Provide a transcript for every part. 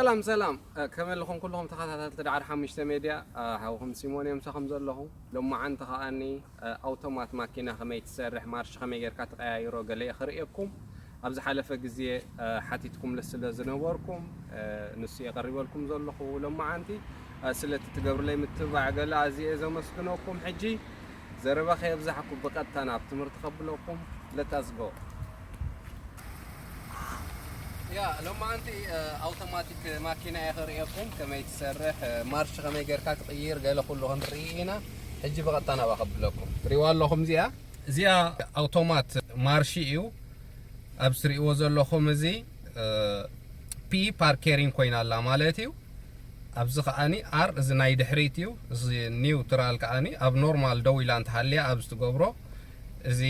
ሰላም ሰላም፣ ከመይ ኣለኹም ኩልኹም ተኸታተልቲ ዳዕሮ ሓሙሽተ ሜድያ? ሓውኹም ሲሞን እየ፣ ምሳኹም ዘለኹ። ሎማዓንቲ ከኣኒ ኣውቶማት ማኪና ከመይ ትሰርሕ፣ ማርሽ ከመይ ጌርካ ትቀያይሮ ገለ እየ ክርእየኩም። ኣብ ዝሓለፈ ግዜ ሓቲትኩምለ ስለ ዝነበርኩም ንሱ እየ ቀሪበልኩም ዘለኹ። ሎማዓንቲ ስለቲ ትገብርለይ ምትብባዕ ገለ ኣዝየ እየ ዘመስግነኩም። ሕጂ ዘረባ ከየብዛሕኩ ብቐጥታ ናብ ትምህርቲ ከብለኩም። Let us go። ያ ሎማዓንቲ ኣውቶማቲክ ማኪና እየ ክርእየኩም ከመይ ትሰርሕ፣ ማርሽ ከመይ ጌርካ ትቕይር ገለ ኩሉ ክንርኢ ኢና። ሕጂ ብቐጥታ ናብኣ ከብለኩም። ትሪእዋ ኣለኹም እዚኣ? እዚኣ ኣውቶማት ማርሽ እዩ። ኣብ ትሪእዎ ዘለኹም እዚ ፒ ፓርኬሪንግ ኮይና ኣላ ማለት እዩ። ኣብዚ ከኣኒ ኣር እዚ ናይ ድሕሪት እዩ። እዚ ኒውትራል ከኣኒ ኣብ ኖርማል ደው ኢላ እንተሃልያ ኣብዚ ትገብሮ። እዚ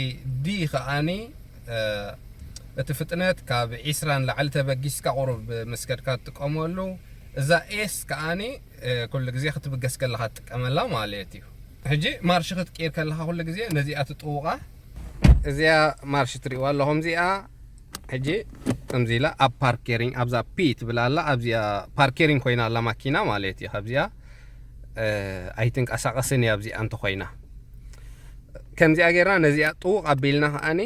ዲ ከኣኒ እቲ ፍጥነት ካብ ዒስራ ንላዕሊ ተበጊስካ ቁሩብ ምስ ከድካ ትጥቀመሉ። እዛ ኤስ ከኣኒ ኩሉ ግዜ ክትብገስ ከለኻ ትጥቀመላ ማለት እዩ። ሕጂ ማርሽ ክትቅይር ከለኻ ኩሉ ግዜ ነዚኣ ትጥውቓ። እዚኣ ማርሽ ትሪእዋ ኣለኹም እዚኣ። ሕጂ ከምዚ ኢላ ኣብ ፓርኬሪንግ ኣብዛ ፒ ትብል ኣላ። ኣብዚኣ ፓርኬሪንግ ኮይና ኣላ ማኪና ማለት እዩ። ካብዚኣ ኣይትንቀሳቐስን እያ ኣብዚኣ እንተኾይና። ከምዚኣ ጌርና ነዚኣ ጥውቕ ኣቢልና ከኣኒ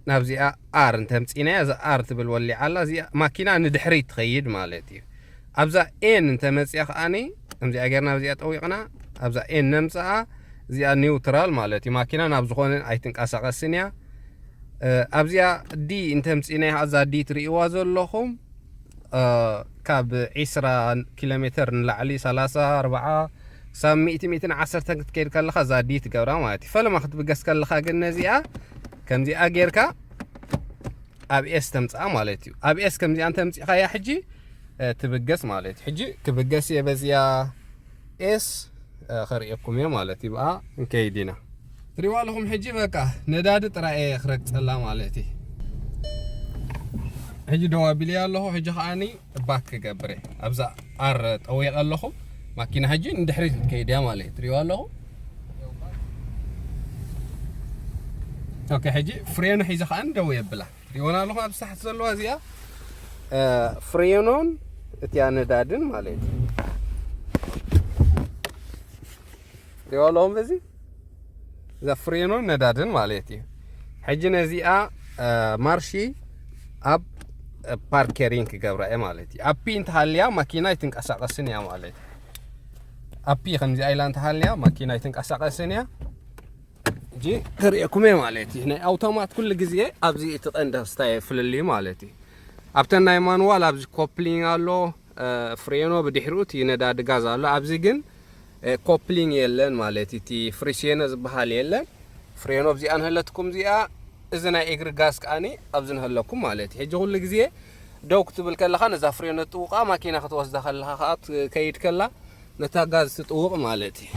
ናብዚኣ ኣር እንተምፂናያ፣ እዛ ኣር ትብል ወሊዓ ኣላ። እዚኣ ማኪና ንድሕሪት ትኸይድ ማለት እዩ። ኣብዛ ኤን እንተመፅያ ከኣኒ ከምዚኣ ጌርና ኣብዚኣ ጠዊቕና ኣብዛ ኤን ነምፅኣ። እዚኣ ኒውትራል ማለት እዩ። ማኪና ናብ ዝኾነ ኣይትንቀሳቐስን እያ። ኣብዚኣ ዲ እንተምፂናያ፣ እዛ ዲ ትርእይዋ ዘለኹም ካብ ዒስራ ኪሎ ሜትር ንላዕሊ፣ ሰላሳ፣ ኣርብዓ ክሳብ ሚእቲ፣ ሚእትን ዓሰርተን ክትከይድ ከለኻ እዛ ዲ ትገብራ ማለት እዩ። ፈለማ ክትብገስ ከለኻ ግን ነዚኣ ከምዚኣ ጌርካ ኣብ ኤስ ተምፅኣ ማለት እዩ። ኣብ ኤስ ከምዚኣ እንተምፂኻያ ሕጂ ትብገስ ማለት እዩ። ሕጂ ክብገስ እየ በዚያ ኤስ ከርእየኩም እየ ማለት እዩ። ብኣ እንከይድ ኢና። ትሪእዋ ኣለኹም። ሕጂ በቃ ነዳዲ ጥራይ እየ ክረግፀላ ማለት እዩ። ሕጂ ደው ኣቢለያ ኣለኹ። ሕጂ ከዓኒ ባክ ክገብር እየ። ኣብዛ ኣር ጠዊቐ ኣለኹ። ማኪና ሕጂ ንድሕሪት ክትከይድ እያ ማለት እዩ። ትሪእዋ ኣለኹ። ኦኬ፣ ሕጂ ፍሬኑ ሒዘ ከዓኒ ደው የብላ። ትሪእወን ኣለኹም ኣብዚ ታሕቲ ዘለዋ እዚኣ ፍሬኖን እቲኣ ነዳድን ማለት እዩ። ሪኦ ኣለኹም በዚ እዛ ፍሬኖን ነዳድን ማለት እዩ። ሕጂ ነዚኣ ማርሺ ኣብ ፓርኬሪንግ ክገብራ እየ ማለት እዩ። ኣፒ እንተሃልያ ማኪና ኣይትንቀሳቐስን እያ ማለት እዩ። ኣፒ ከምዚኣ ኢላ እንተሃልያ ማኪና ኣይትንቀሳቐስን እያ። ሕጂ ክርእየኩም እየ ማለት እዩ። ናይ ኣውቶማት ኩሉ ግዜ ኣብዚ እቲ ቀንዲ ክስታይ ፍልልዩ ማለት እዩ። ኣብተን ናይ ማኑዋል ኣብዚ ኮፕሊንግ ኣሎ፣ ፍሬኖ ብድሕሪኡ እቲ ነዳዲ ጋዝ ኣሎ። ኣብዚ ግን ኮፕሊንግ የለን ማለት እዩ። እቲ ፍሪሴነ ዝበሃል የለን። ፍሬኖ ኣብዚኣ ንህለትኩም እዚኣ፣ እዚ ናይ እግሪ ጋዝ ከዓኒ ኣብዚ ንህለኩም ማለት እዩ። ሕጂ ኩሉ ግዜ ደው ክትብል ከለኻ ነዛ ፍሬኖ ትጥውቓ፣ ማኪና ክትወስዳ ከለኻ ከዓ ትከይድ ከላ ነታ ጋዝ ትጥውቕ ማለት እዩ።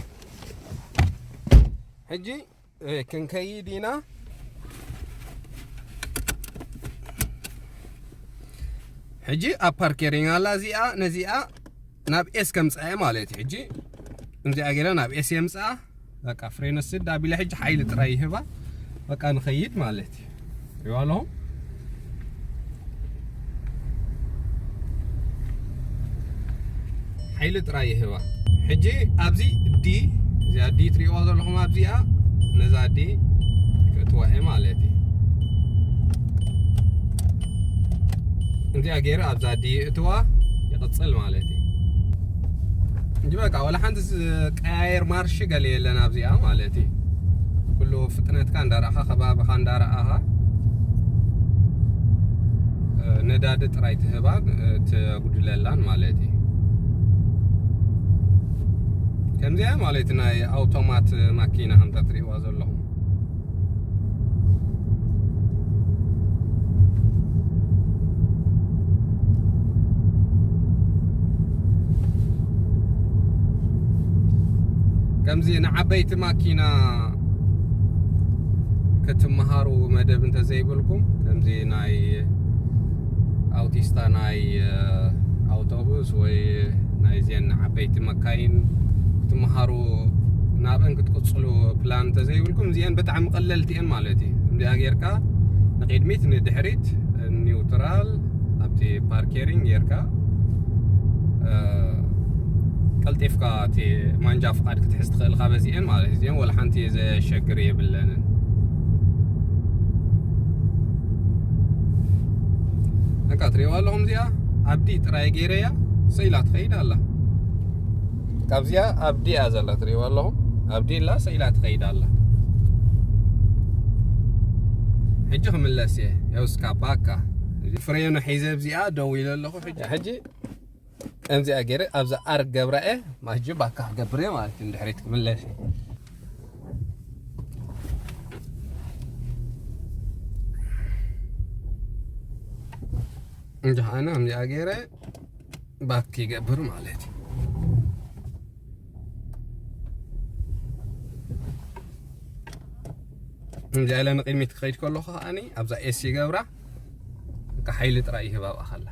ሕጂ ክንከይድ ኢና። ሕጂ ኣብ ፓርኬሪንግ ኣላ እዚኣ፣ ነዚኣ ናብ ኤስ ከምፅኣ እየ ማለት እዩ። ሕጂ እንዚኣ ገይረ ናብ ኤስ የምፅኣ። በቃ ፍሬን ስድ ኣቢለ ሕጂ ሓይሊ ጥራይ ይህባ። በቃ ንኸይድ ማለት እዩ። ሪዋ ኣለኹም። ሓይሊ ጥራይ ይህባ። ሕጂ ኣብዚ ዲ፣ እዚኣ ዲ ትሪእዋ ዘለኹም ኣብዚኣ፣ ነዛ ዲ ክእትዋ እየ ማለት እዩ። እንዚኣ ገይረ ኣብዛ ዲ እትዋ ይቕጽል ማለት እዩ። እንጂ በቃ ወላ ሓንቲ ዝቀያየር ማርሽ ገለ የለን ኣብዚኣ ማለት እዩ። ኩሉ ፍጥነትካ እንዳረኣኻ፣ ከባቢኻ እንዳረኣኻ፣ ነዳዲ ጥራይ ትህባን ተጉድለላን ማለት እዩ። ከምዚኣ ማለት ናይ ኣውቶማት ማኪና ከምታ ትሪእዋ ዘለኹም። ከምዚ ንዓበይቲ ማኪና ክትመሃሩ መደብ እንተዘይብልኩም፣ ከምዚ ናይ ኣውቲስታ ናይ ኣውቶቡስ ወይ ናይዚአን ዓበይቲ መካይን ክትመሃሩ፣ ናብአን ክትቅፅሉ ፕላን እንተዘይብልኩም፣ እዚአን ብጣዕሚ ቀለልቲ እየን ማለት እዩ። እንዲኣ ጌርካ ንቅድሚት ንድሕሪት ኒውትራል ኣብቲ ፓርኬሪንግ ጌርካ ቀልጢፍካ እቲ ማንጃ ፍቓድ ክትሕዝ ትኽእል ኢኻ በዚኤን ማለት እዩ። እዚአን ወላ ሓንቲ ዘሸግር የብለንን። በቃ ትሪእዋ ኣለኹም፣ እዚኣ ኣብዲ ጥራይ ገይረያ ሰኢላ ትኸይድ ኣላ። ካብዚኣ ኣብዲ እያ ዘላ፣ ትሪእዋ ኣለኹም፣ ኣብዲ ኢላ ሰኢላ ትኸይድ ኣላ። ሕጂ ክምለስ እየ። ያው እስካ ባካ ፍሬኑ ሒዘ ኣብዚኣ ደው ኢለ ኣለኹ። ሕጂ ሕጂ ከምዚኣ ገይረ ኣብዛ ኣርግ ገብራ እየ ማጂ ባካ ክገብር እየ ማለት እዩ። ንድሕሪት ክምለስ እየ። እንጂ ኣነ ከምዚኣ ገይረ ባክ ይገብር ማለት እዩ። እንዚ ኢለ ንቕድሚት ክኸይድ ከለኹ ከዓኒ ኣብዛ ኤስ ይገብራ፣ በቃ ሓይሊ ጥራይ ይህባ ኣብኣ ከላ።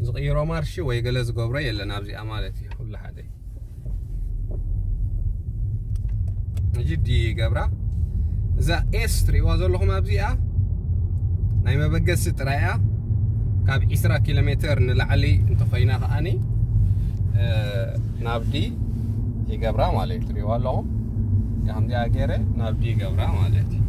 ዝቕይሮ ማርሺ ወይ ገለ ዝገብሮ የለን ኣብዚኣ ማለት እዩ። ኩሉ ሓደ እዩ። ሕጂ ዲ ይገብራ። እዛ ኤስ ትርእይዋ ዘለኹም ኣብዚኣ ናይ መበገሲ ጥራይ እያ። ካብ ዒስራ ኪሎ ሜትር ንላዕሊ እንተኾይና ከዓኒ፣ እ፣ ናብ ዲ ይገብራ ማለት እዩ። ትርእይዋ ኣለኹም። ከምዚኣ ገይረ ናብ ዲ ይገብራ ማለት እዩ።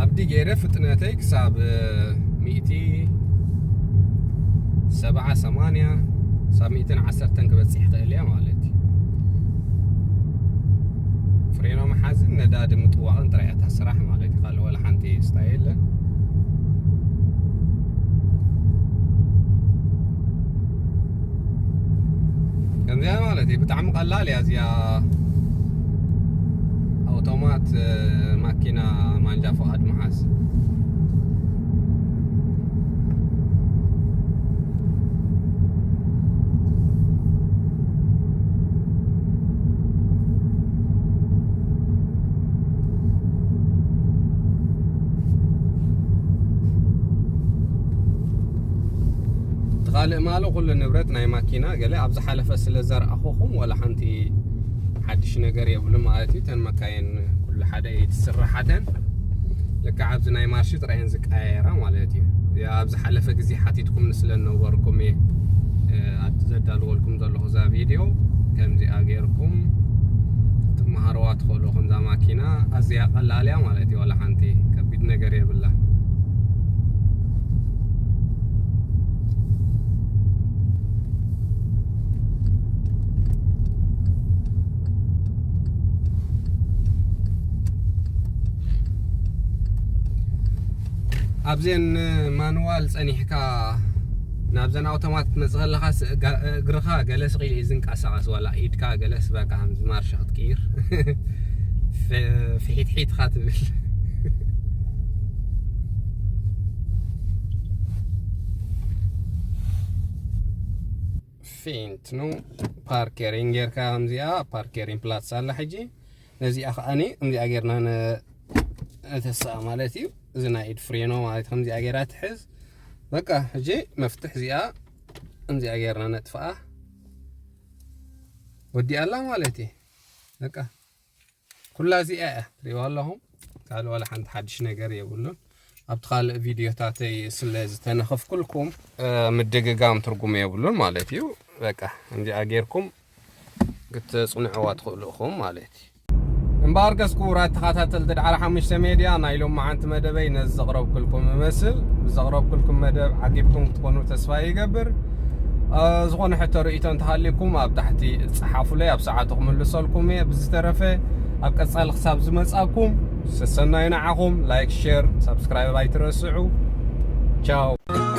ኣብዲ ገይረ ፍጥነተይ ክሳብ፣ እ፣ ሚእቲ ሰብዓ ሰማንያ፣ ክሳብ ሚእትን ዓሰርተን ክበጽሕ ይኽእል እየ ማለት እዩ። ፍሬኖ ምሓዝን ነዳዲ ምጥዋቕን ጥራይ እያ እታ ስራሕ ማለት እዩ። ካልእ ወላ ሓንቲ ስታይ የለን። ከምዚኣ ማለት እዩ። ብጣዕሚ ቀላል እያ እዚኣ ኣውቶማት፣ እ፣ ማኪና ማንጃ ፍቓድ ምሓዝ። እቲ ካልእ ማለ ኩሉ ንብረት ናይ ማኪና ገለ ኣብ ዝሓለፈ ስለ ዘርኣኹኹም ወላ ሓንቲ ሓድሽ ነገር የብሉ ማለት እዩ። እተን መካይን ኩሉ ሓደ እየን ትስርሓተን። ልክዕ ኣብዚ ናይ ማርሺ ጥራይ እየን ዝቀያየራ ማለት እዩ። ያ ኣብ ዝሓለፈ ግዜ ሓቲትኩም ስለ ነበርኩም እየ፣ እ፣ ዘዳልወልኩም ዘለኹ እዛ ቪድዮ። ከምዚኣ ገይርኩም ክትመሃርዋ ትኽእሉ። ከምዛ ማኪና ኣዝያ ቀላል እያ ማለት እዩ። ዋላ ሓንቲ ከቢድ ነገር የብላ። ኣብዘን ማንዋል ጸኒሕካ ናብዘን ኣውቶማት ክትመጽእ ከለኻ ስ-፣ ጋ-፣ እግርኻ ገለ ስቕ ኢሉ እዩ ዝንቀሳቐስ፣ ዋላ ኢድካ ገለስ በቃ ከምዚ ማርሽ ክትቅይር ፍ-፣ ፍሒትሒትኻ ትብል። ፊንት ነው። ፓርከሪንግ ጌርካ ከምዚኣ ፓርከሪንግ ፕላትስ ኣላ። ሕጂ ነዚኣ ከዓኒ ከምዚኣ ጌርና ነ-፣ ነተስኣ ማለት እዩ። እዚ ናይ ኢድ ፍሬኖ ማለት ከምዚኣ ጌራ ትሕዝ። በቃ ሕጂ መፍትሕ እዚኣ ከምዚኣ ጌርና ነጥፍኣ። ወዲኣ ኣላ ማለት እዩ። በቃ ኩላ እዚኣ እያ ትሪእዋ ኣለኹም። ካልእ ዋላ ሓንቲ ሓድሽ ነገር የብሉን። ኣብቲ ካልእ ቪድዮታተይ ስለ ዝተነኸፍኩልኩም፣ እ፣ ምድግጋም ትርጉም የብሉን ማለት እዩ። በቃ እንዲኣ ጌርኩም ክትጽንዕዋ ትኽእሉ ኢኹም ማለት እዩ። እምበኣርከስ ክቡራት ተኸታተልቲ ዳዕሮ ሓሙሽተ ሜድያ፣ ናይ ሎማዓንቲ መደበይ ነዚ ዘቕረብኩልኩም እመስል። ብዘቕረብኩልኩም መደብ ዓጊብኩም ክትኮኑ ተስፋ ይገብር። እ፣ ዝኾነ ሕቶ ርእይቶ እንተሃልዩኩም ኣብ ታሕቲ ጸሓፉለይ፣ ኣብ ሰዓቱ ክምልሰልኩም እየ። ብዝተረፈ ኣብ ቀጻሊ ክሳብ ዝመጻኩም ሰሰናዩ ንዓኹም። ላይክ፣ ሼር፣ ሳብስክራይብ ኣይትረስዑ። ቻው።